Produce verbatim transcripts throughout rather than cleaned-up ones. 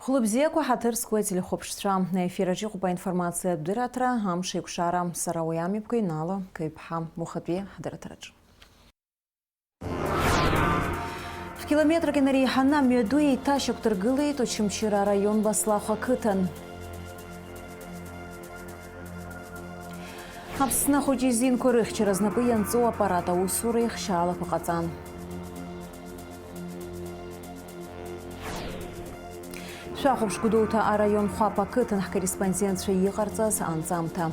Хәлыбзиақәа, ҳаҭыр зқәу ателехәаԥшцәа, аефир аҿы иҟоуп аинформациатә дырраҭара, амш еиқәшара. Сара уи амҩаԥгаҩ Нала Каҩԥҳа, ухатәи ҳдырраҭараҿы. Фкилометрак инареиҳаны амҩаду еиҭашьақәдыргылеит Очамчыра араион Баслахә ақыҭан. Аԥсны ахәыҷы изинқәа рыхьчара знапы ианҵоу аппарат аусура ихшьаалақәа ҟаҵан. Шәахәаԥш, Гәдоуҭа араион Хәаԥ ақыҭан ҳкорреспондентцәа иҟарҵаз анҵамҭа.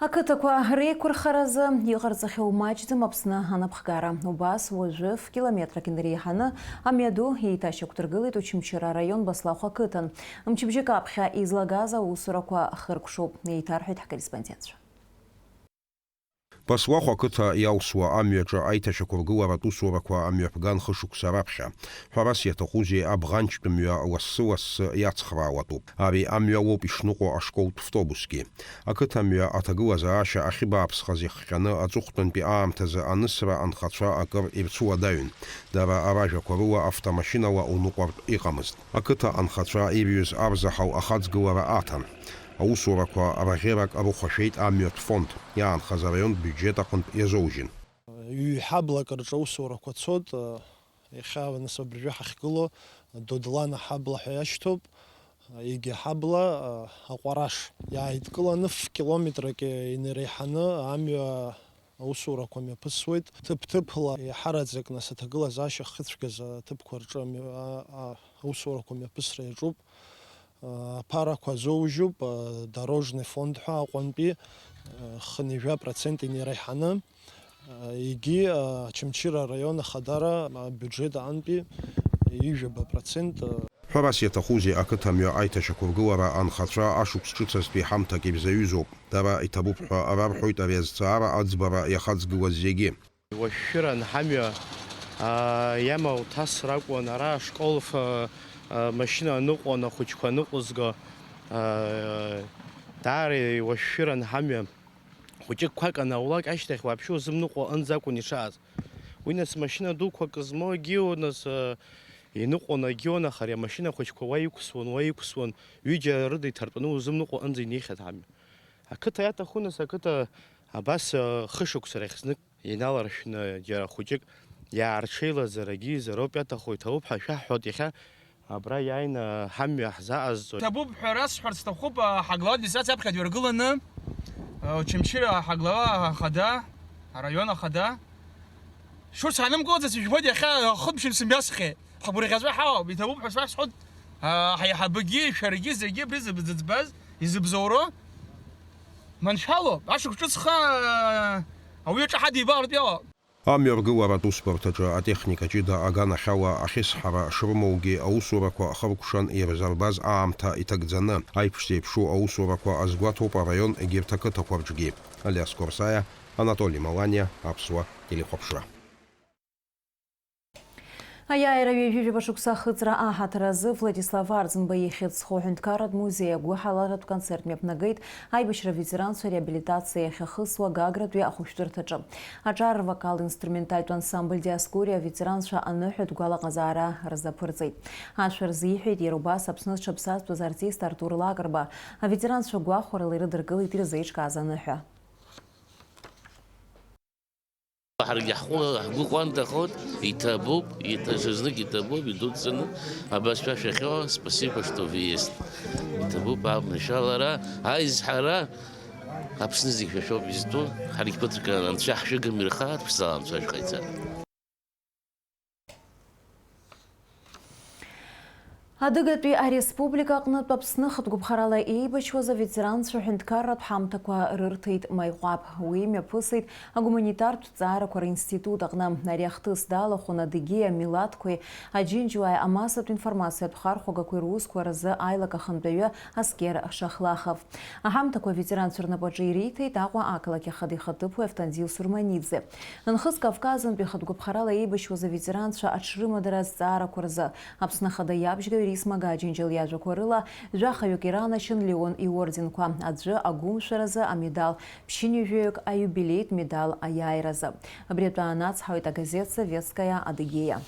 Ақыҭақәа реиқәырхаразы иҟарҵахьоу маҷӡам Аԥсны анапхгара. Убас уажәы фкилометрак инареиҳаны амҩаду еиҭашьақәдыргылеит Очамчыра араион Баслахә ақыҭан. Мчыбжьык аԥхьа излагаз аусурақәа хыркәшоуп, еиҭарҳәеит ҳкорреспондентцәа. Баслахә ақыҭа иалсуа амҩаҿы аиҭашьақәыргыларатә усурақәа амҩаԥган хышықәса раԥхьа. Ҳәарас иаҭахузеи, абӷанҷтә мҩа лассы-лассы иацхраауатәуп. Ари амҩа лоуп ишныҟәо ашколтә втобусгьы. Ақыҭа мҩа аҭагылазаашьа ахьыбааԥсхаз ихҟьаны аҵыхәтәантәи аамҭазы анысра анхацәа акыр ирцәыуадаҩын. Дара аражәақәа рыла автомашьынала уныҟәартә иҟамызт. Ақыҭа анхацәа ирҩыз арзаҳал ахаҵгылара аҭан. Аусурақәа раӷьерак рыхәашәеит амҩатә фонд. Иаанхаз араионтә биуџьет аҟынтә иазоужьын. Ҩ-ҳаблак рҿы аусурақәа цоит. Иахьа нас абыржәы ҳахьгылоу Додлана ҳабла ҳәа иашьҭоуп. Егьи ҳабла, а, аҟәараш иааидкыланы ф-километрак инареиҳаны амҩа аусурақәа мҩаԥысуеит. Ҭыԥ-ҭыԥла иаҳараӡак нас аҭагылазаашьа ахьыцәгьаз аҭыԥқәа рҿы амҩа, а, а, аусурақәа мҩаԥысра иаҿуп. А, аԥарақәа азоужьуп, а, дорожный фонд ҳәа Аҟәантәи, а, хынҩажәа процент инареиҳаны. Егьи, а, Очамчыра араион ахадара абиуџьет аҟынтәи ҩажәаба процент, а, Ҳәарас иаҭахузеи, ақыҭа мҩа аиҭашьақәыргылара анхацәа ашықәс ҿыц азтәи ҳамҭак ирзаҩызоуп. Дара иҭабуп ҳәа рарҳәоит ари азҵаара аӡбара иахаҵгылаз зегьы. Уашәшәыран ҳамҩа, а, иамоу ҭасыр акәын, ара ашкол ф-, а, машьына аныҟәон, ахәыҷқәа аныҟәызго, а, даара иуашәшәыран ҳамҩа. Хәыҷык қәак анаулак ашьҭахь уаԥшьы узымныҟәо аҟынӡа акәын ишааз. Уи нас машьына дуқәак змоу агьиу, нас, э, иныҟәон агьиу, аха ари амашьына хәыҷқәа уа иқәсуан, уа иқәсуан, ҩыџьа рыда иҭартәаны узымныҟәо аҟынӡа инеихьан ҳамҩа. Ақыҭа иаҭаху, нас, ақыҭа абас, э, хышықәса рахь знык иналаршәны џьара хәыҷык иаарҽеилазар, агьиз ароуп иаҭаху, иҭабуп ҳәа шәаҳҳәоит иахьа. Абра иааины ҳамҩа ҳзаҟазҵоит. Иҭабуп ҳәа расҳәарц сҭахуп, а, ҳаглава администрациа аԥхьа дҩаргыланы, а, Очамчыра ҳаглава ахада, араион ахада. Шәурҭ ҳанымгылаӡац, ижәбоит, иахьа хымԥшын сымҩасхьеит. Ҳгәырӷьаҵәа ҳауп, иҭабуп ҳәа шәасҳәоит, а, ҳаиҳабгьы, шәаргьы, зегьы абри зыб-, зыӡбаз, изыбзоуроу маншәалоуп, ашықәс ҿыцха, а, ауаҩы ҿаҳа дибалартә иҟоуп. Амҩаргыларатә усбарҭаҿы атехника ҷыда аганахьала ахьысҳара шрымоугьы, аусурақәа хыркәшан ирзырбаз аамҭа иҭагӡаны, аиԥш зеиԥшу аусурақәа азгәаҭоуп араион егьырҭ ақыҭақәа рҿгьы. Алиас Корсаиа, Анатоли Маланиа, Аԥсуа телехәаԥшра. Аиааира ҩажәижәаба шықәса ахыҵра аҳаҭыр азы Владислав Арӡынба ихьӡ зху аҳәынҭқарратә музеи агәыҳалалратә концерт мҩаԥнагеит аибашьра аветеранцәа реабилитациа иахьахысуа Гагратәи ахәышәтәырҭаҿы. Аҿар рвокал-инструментальтә ансамбль Диаскуриа аветеранцәа аныҳәатә гәалаҟазаара рзаԥырҵеит. Ашәа рзиҳәеит иара убас Аԥсны зҽаԥсазтәыз артист Артур Лакрба. Аветеранцәа гәахәарыла ирыдыркылеит ирзеиҿкааз аныҳәа. Ҳаргьы ҳхәы, ҳгәы ҟәандахоит, иҭабуп, иҭа-, зны-знык иҭабуп, идуӡӡаны, абас шәа шәахьоу, спасибо, что вы есть. Иҭабуп абнашьалара, аизҳара, Аԥсны зегь шәа шәоуп изтәу, ҳаргь ԥыҭк Анцәа ҳшәыгым ирхааит, ԥшӡала Анцәа шәҟаиҵааит. Адыгатәи ареспублика аҟнытә Аԥсны хатә гәаԥхарала еибашьуаз аветеранцәа ҳәынҭқарратә ҳамҭақәа рырҭеит Маиҟәаԥ. Уи мҩаԥысит агуманитартә ҭҵаарақәа ринститут аҟны. Ари ахҭыс далахәын Адыгеи амилаҭқәеи аџьынџьуааи амассатә информациатә хархәагақәеи русқәа рзы аилак ахантәаҩы Аскер Шахлахов. Аҳамҭақәа аветеранцәа рнапаҿы ириҭеит Аҟәа ақалақь ахада ихаҭыԥуаҩ Автандил Сурманиӡе. Нхыҵ Кавказынтәи хатә гәаԥхарала еибашьуаз аветеранцәа аҽрымадара азҵаарақәа рзы Аԥсны Ахада иабжьгаҩ Исма Гаџьынџьал иажәақәа рыла, жәахаҩык иранашьан Леон иорденқәа, аӡәы агәымшәаразы амедал, ԥшьынҩажәаҩык аиубилеитә медал аиааиразы. Абри атәы аанацҳауеит агазеҭ Советская Адыгея.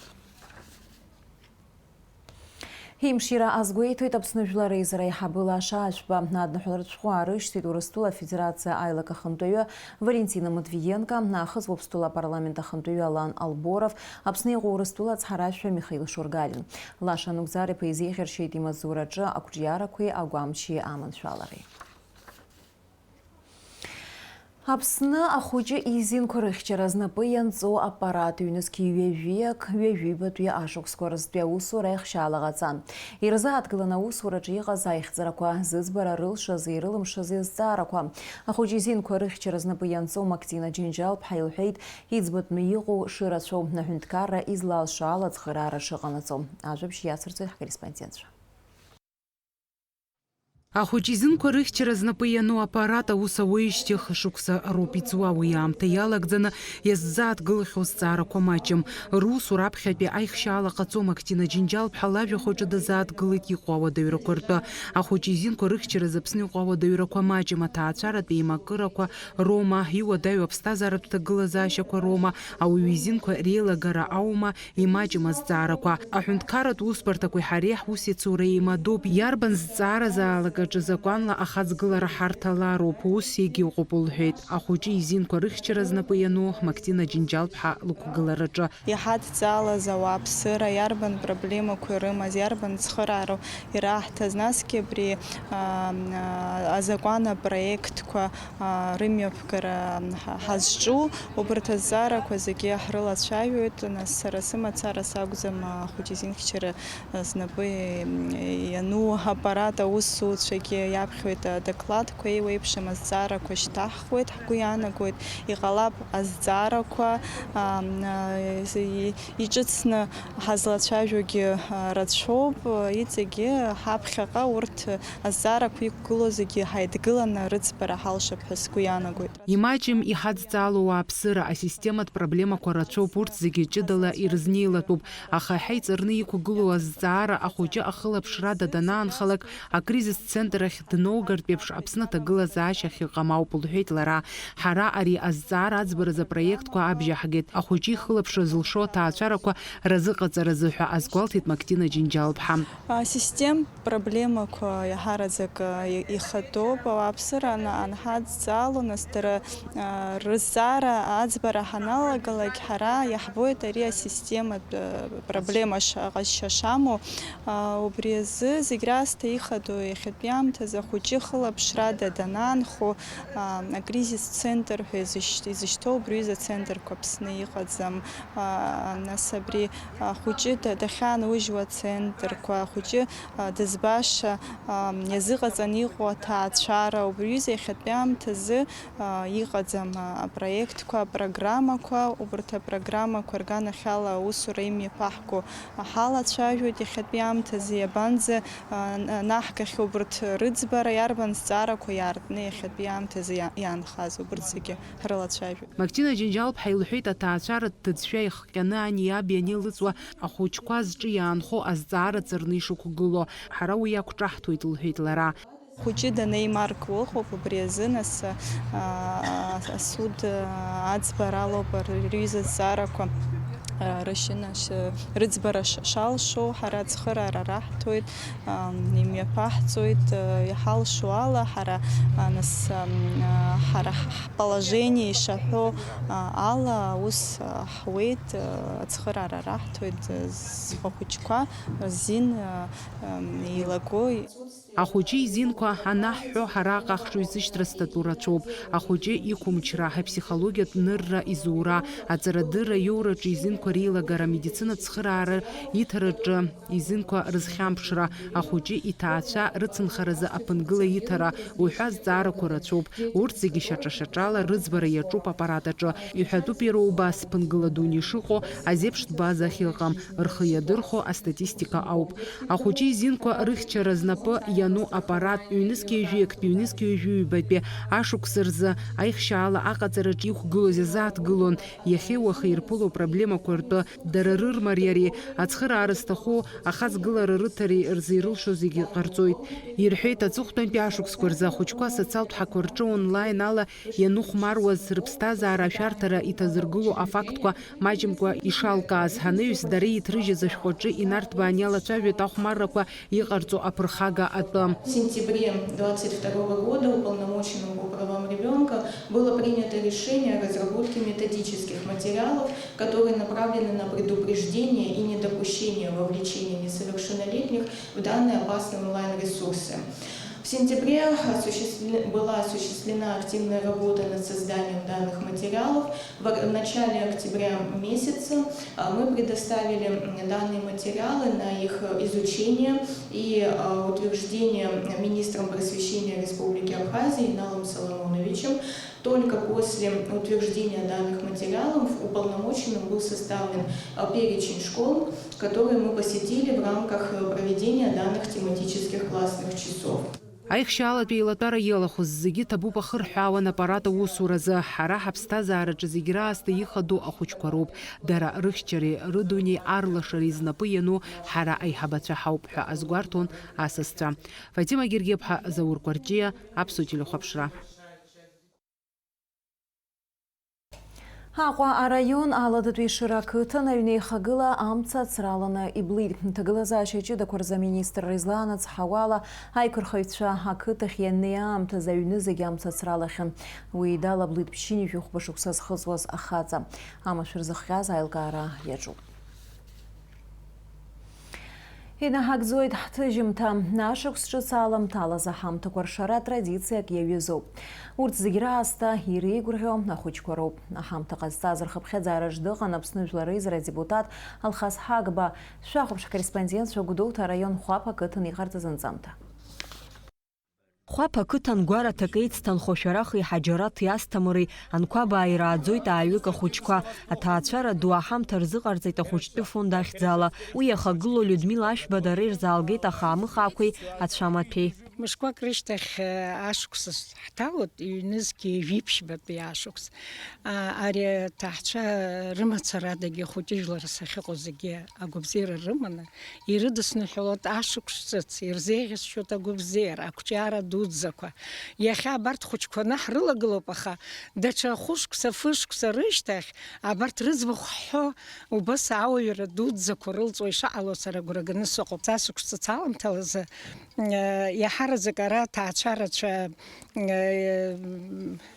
Имшира азгәеиҭоит Аԥсны Жәлар Реизара аиҳабы Лаша Ашәба. Адныҳәаларатә шәҟәы аарышьҭит Урыстәыла Афедерациа аилак ахантәаҩы Валентина Матвиенко, нахыс Уаԥстәыла апарламент ахантәаҩы Алан Алборов, Аԥсны иҟоу Урыстәыла ацҳаражәҳәаҩ Михаил Шургалиа. Лаша анагӡара иԥа изеиӷьаршьеит имаҵзураҿы ақәҿиарақәеи агәамчи аманшәалареи. Аԥсны ахәыҷы изинқәа рыхьчара знапы ианҵоу аппарат ҩнызқь ҩажәиак, ҩажәибатәи ашықәсқәа рзтәи аусура аихшьаала ҟаҵан. Ирзааҭгылан аусураҿы иҟаз аихьӡарақәа, зыӡбара рылшази ирылымшази азҵаарақәа. Ахәыҷы изинқәа рыхьчара знапы ианҵоу Мактина Џьынџьал-ԥҳа илҳәеит, иӡбатәны иҟоу шырацәоу, аҳәынҭқарра излалшо ала ацхыраара шыҟанаҵо. Ажәабжь иацырҵоит ҳкорреспондентцәа. Ахәыҷы изинқәа рыхьчара знапы иану аппарат аус ауеижьҭеи хышықәса роуп иҵуа. Уи аамҭа иалагӡаны иаззааҭгылахьоу зҵаарақәа маҷым. Русура аԥхьатәи аихшьаала ҟаҵо. Мактина Џьынџьал-ԥҳа лажәа хәыҷы дазааҭгылеит иҟоу ауадаҩрақәа ртәы. Ахәыҷы изинқәа рыхьчаразы Аԥсны иҟоу ауадаҩрақәа маҷым, аҭаацәаратә еимакырақәа роума, иуадаҩу аԥсҭазааратә ҭагылазаашьақәа роума, ауаҩы изинқәа реилагара аума, имаҷым азҵаарақәа. Аҳәынҭқарратә усбарҭақәеи ҳареи ҳусеицура еимадоуп. Иарбан зҵааразаалак аҿы закәанла ахаҵгылара ҳарҭалароуп, ус егьыҟоуп, лҳәеит ахәыҷы изинқәа рыхьчара знапы иану Мактина Џьынџьал-ԥҳа лықәгылараҿы. Иҳадҵаалаз ауааԥсыра, иарбан проблемақәа ирымаз, иарбан цхыраароу ираҳҭаз, насгьы абри, а, а, азакәан апроектқәа, а, рымҩаԥгара ҳа-, ҳазҿу, убарҭ азҵаарақәа зегьы ҳрылацәажәоит. Нас сара сымацара сакәӡам, а, ахәыҷы изинхьчара, а, знапы иану аппарат аусзуҩцәагьы иаԥхьоит адокладқәа, еиуеиԥшым азҵаарақәа шьҭаҳхуеит, ҳгәы иаанагоит, иҟалап азҵаарақәа, а, а, и-, иҿыцны ҳазлацәажәогьы, а, рацәоуп, иҵегьы ҳаԥхьаҟа урҭ азҵаарақәа иқәгылоу зегьы ҳаидгыланы рыӡбара ҳалшап ҳәа сгәы иаанагоит. Имаҷым иҳадҵаало ауааԥсыра, асистематә проблемақәа рацәоуп, урҭ зегьы ҷыдала ирызнеилатәуп, аха ҳаиҵарны иқәгылоу азҵаара ахәыҷы ахылаԥшрада данаанхалак, акризис центр ахь дноугартә еиԥш Аԥсны аҭагылазаашьа ахьыҟам ауп, лҳәеит лара. Ҳара ари азҵаара аӡбаразы апроектқәа абжьаҳгеит, ахәыҷы ихылаԥшра зылшо аҭаацәарақәа разыҟаҵаразы ҳәа азгәалҭеит Мактина Џьынџьал-ԥҳа. Асистемтә проблемақәа иаҳараӡак, а, и-, ихатәоуп. Ауааԥсыра ана-, анҳадҵаало, нас дара, а, рызҵаара аӡбара ҳаналагалак, ҳара иаҳбоит ари асистематә, а, проблема ша-, ҟазшьа шамоу. А, убри азы зегь раасҭа ихадоу иахьатәи аамҭазы ахәыҷы хылаԥшрада данаанхо, а, акризис центр ҳәа изышь-, изышьҭоу убри ҩыза центрқәа Аԥсны иҟаӡам. А, нас абри ахәыҷы да-, дахьаанаужьуа ацентрқәа, ахәыҷы, а, дызбаша, а, иазыҟаҵаны иҟоу аҭаацәара, убри ҩыза иахьатәи аамҭазы, а, иҟаӡам, а, апроектқәа, апрограммақәа, убарҭ апрограммақәа рганахьала аусура имҩаԥаҳго ҳалацәажәоит иахьатәи аамҭазы, иабанӡа, а, н-, наҳгахьоу убарҭ рыӡбара, иарбан зҵаарақәа иаартны иахьатәи аамҭазы иа-, иаанхаз, убарҭ зегьы ҳрылацәажәоит. Мактина Џьынџьал-ԥҳа илҳәеит, аҭаацәаратә ҭыӡшәа ихҟьаны ани иаби анеилыҵуа, ахәыҷқәа зҿы иаанхо азҵаара ҵарны ишықәгылоу. Ҳара уи иақәҿаҳҭуеит, лҳәеит лара. Хәыҷы данеимаркуа ыҟоуп, убри азы нас, а, асуд, а, аӡбара алоуп, р-, рҩыза зҵаарақәа, а, рышьына ш-, рыӡбара ш-, шалшо, ҳара ацхыраара раҳҭоит, а, имҩаԥаҳҵоит, а, иҳалшо ала, ҳара, а, нас, а, м, а, ҳара ҳ-, ҳположение ишаҳәо, а, ала аус, а, ҳуеит, а, ацхыраара раҳҭоит, а, зхәыҷқәа рзин, а, а, еилаго. Ахәыҷы изинқәа анаҳҳәо, ҳара ахшыҩзышьҭра астатура ацәоуп. Ахәыҷы иқәымчра, аԥсихологиатә нырра изура, аҵарадырра иоураҿы изинқәа реилагара, амедицинатә цхыраара иҭараҿы изинқәа рызхьамԥшра, ахәыҷы иҭаацәа рыцынхаразы аԥынгыла иҭара уҳәа азҵаарақәа рацәоуп. Урҭ зегьы шьаҿа-шьаҿала рыӡбара иаҿуп аппарат аҿы. Иҳәатәуп иара убас, ԥынгыла дуны ишыҟоу азеиԥш тәбаза ахьыҟам, рхы иадырхәо астатистика ауп. Ахәыҷы изинқәа рыхьчара знапы иану аппарат, ҩнызқьи ҩажәи актәи, ҩнызқьи ҩажәи ҩбатәи ашықәс рзы аихшьаала аҟаҵараҿ иқәгылоз иазааҭгылон. Иахьеи уахеи ирԥыло проблемақәа ртәы дара рырмариареи, ацхыраара зҭаху ахаҵгылара рыҭареи рзы ирылшо зегьы ҟарҵоит. Ирҳәеит, аҵыхәтәантәи ашықәсқәа рзы ахәыҷқәа асоциалтә ҳақәа рҿы онлайн ала ианухәмаруаз, рыԥсҭазаара ашәарҭара иҭазыргыло афактқәа маҷымкәа ишалкааз, ҳанаҩс, дара иҭрыжьыз ашәҟәаҿы инарҭбаан иалацәажәеит ахәмаррақәа иҟарҵо аԥырхага атәы. В сентябре двадцать второго года уполномоченным по правам ребёнка было принято решение о разработке методических материалов, которые направлены на предупреждение и недопущение вовлечения несовершеннолетних в данные опасные онлайн-ресурсы. В сентябре осуществле-, была осуществлена активная работа над созданием данных материалов. В ор-, в начале октября месяца, а, мы предоставили, м, данные материалы на их изучение и, а, утверждение министром просвещения Республики Абхазия Иналом Соломоновичем. Только после утверждения данных материалов уполномоченным был составлен, а, перечень школ, которые мы посетили в рамках, э, проведения данных тематических классных часов. Аихшьаалатә еилатәара иалахәыз зегьы ҭабуп ахырҳәаауан аппарат аусуразы. Ҳара ҳаԥсҭазаараҿы зегь раасҭа ихадоу ахәыҷқәа роуп. Дара рыхьчареи рыдунеи арлашареи знапы иану ҳара аиҳабацәа ҳауп ҳәа азгәарҭон асасцәа. Фатима Гергиаԥҳа, Заур Кәарҷиа, Аԥсуа телехәаԥшра. Аҟәа араион Аладатәи Шыра ақыҭан аҩнеихагыла амца ацраланы иблит. Ҭагылазаашьа ҷыдақәа рзы аминистрра излаанацҳауала, аиқәырхаҩцәа ақыҭахь ианнеи аамҭазы аҩны зегьы амца ацралахьан. Уи далаблит ԥшьынҩажәи хәба шықәса зхыҵуаз ахаҵа. Амашәыр зыхҟьаз аилкаара иаҿуп. Инаҳагӡоит ҳҭыжьымҭа. Ашықәс ҿыц аламҭалаз аҳамҭақәа ршара традициак иаҩызоуп. Урҭ зегь раасҭа иреигәырӷьо ахәыҷқәа роуп. Аҳамҭа ҟазҵаз рхыԥхьаӡараҿ дыҟан Аԥсны Жәлар Реизара адепутат Алхас Ҳагба. Шәахәаԥш ҳкорреспондентцәа Гәдоуҭа араион Хәаԥ ақыҭан иҟарҵаз анҵамҭа. Хәаԥ ақыҭан гәараҭак еицҭанхо Шәарахи Ҳаџьараҭи Асҭамыри Анқәабаа ирааӡоит ааҩык ахәыҷқәа. Аҭаацәара ду аҳамҭа рзыҟарҵеит ахәыҷтәы фонд ахьӡала. Уи иахагылоу Людмила Ашәба дара ирзаалгеит ахаамыхаақәеи ацәамаҭәеи. Мышқәак рышьҭахь, э, ашықәс ҳҭалоит, ҩнызқьи жәиԥшьбатәи ашықәс. А, ари аҭаацәа рымацарадагьы хәыҷыжәлар сахьыҟоу зегьы агәабзиара рыманы, ирыдысныҳәалоит ашықәс ҿыц, ирзеиӷьасшьоит агәабзиара, ақәҿиара дуӡӡақәа. Иахьа абарҭ хәыҷқәаны ҳрылагылоуп, аха даҽа хәышықәса, фышықәса рышьҭахь абарҭ рыӡбахә ҳҳәо, убас ауаҩра дуӡӡақәа рылҵуа ишаҟало сара агәра ганы сыҟоуп. Са сықәсҵац аламҭалазы, э, иаҳараӡак ара аҭаацәарацәа, э,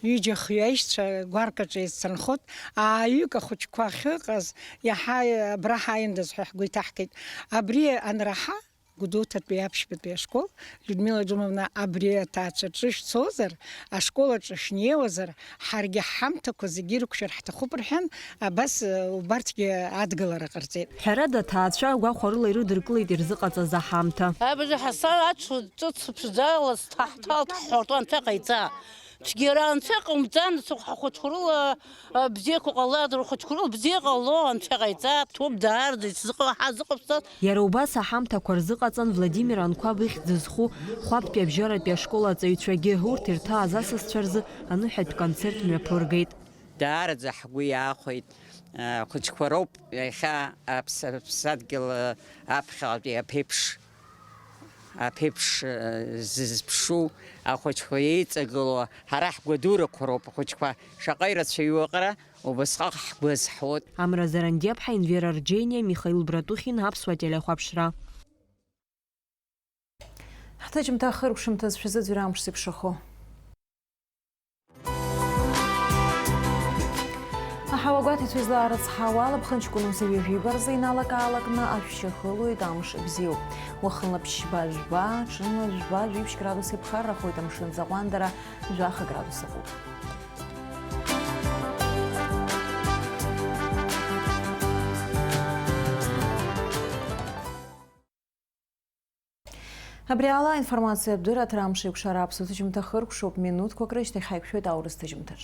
ҩыџьа хҩаишьцәа гәаркаҿы еицынхоит. Ааҩык ахәыҷқәа ахьыҟаз иаҳа абра ҳааиндаз ҳәа ҳгәы иҭаҳгеит. Абри анраҳа, Гәдоуҭатәи аԥшьбатәи ашкол, Людмила Џьумовна, абри аҭаацәа аҿы шәцозар, ашкол аҿы шәнеиуазар, ҳаргьы ҳҳамҭақәа зегьы ирықәшәар ҳҭахуп рҳәан, абас, э, убарҭгьы адгылара ҟарҵеит. Ҳәарада, аҭаацәа агәахәарыла ирыдыркылеит ирзыҟаҵаз аҳамҭа. Абыржәы ҳасал ацу ҿыц ԥшӡала ҳҭалт ҳҳәартә анцәа ҟаиҵа. Цәгьара анцәа ҟаумҵан, ҳхәыҷқәа рыла, а, бзиақәа ҟалаз, рхәыҷқәа рыла бзиа ҟало анцәа ҟаиҵа, ҭоуп даараӡа исзыҟа-, ҳазыҟаԥҵаз. Иара убас аҳамҭақәа рзыҟаҵан Владимир Анқәаб ихьӡ зху Хәаԥтәи абжьаратәи ашкол аҵаҩцәагьы, урҭ ирҭааз асасцәа рзы аныҳәатә концерт мҩаԥыргеит. Даараӡа ҳгәы иаахәеит, а, ахәыҷқәа роуп иахьа аԥс-, аԥсадгьыл, а, аԥхьаҟатәи аԥеиԥш. Аԥеиԥш, э, зызԥшу ахәыҷқәа еиҵагылоу ҳара ҳгәадурақәа роуп, ахәыҷқәа шаҟа ирацәаҩу аҟара убасҟак ҳгәы азҳауеит. Амра Зарандиаԥҳа, Инвера Рџьениа, Михаил Братухин, Аԥсуа телехәаԥшра. Ҳҭыжьымҭа ахыркәшамҭаз шәазыӡырҩ амш зеиԥшрахо. Аҳауагәаҭаҩцәа излаарыцҳауа ала, ԥхынҷкәын узы ҩажәи жәиба рзы иналакаалакны ашәшьа хылоит, амш бзиоуп. Уахынла ԥшьба жәба, ҽынла жәба, жәиԥшь градус иԥхаррахоит, амшын аӡы аҟәандара жәаха градус акуп. Абри ала аинформациатә дырраҭара амш еиқәшара аԥсуа ҭыжьымҭа хыркәшоуп, минуҭқәак рышьҭахь ҳаиқәшәоит аурыс ҭыжьымҭаҿ.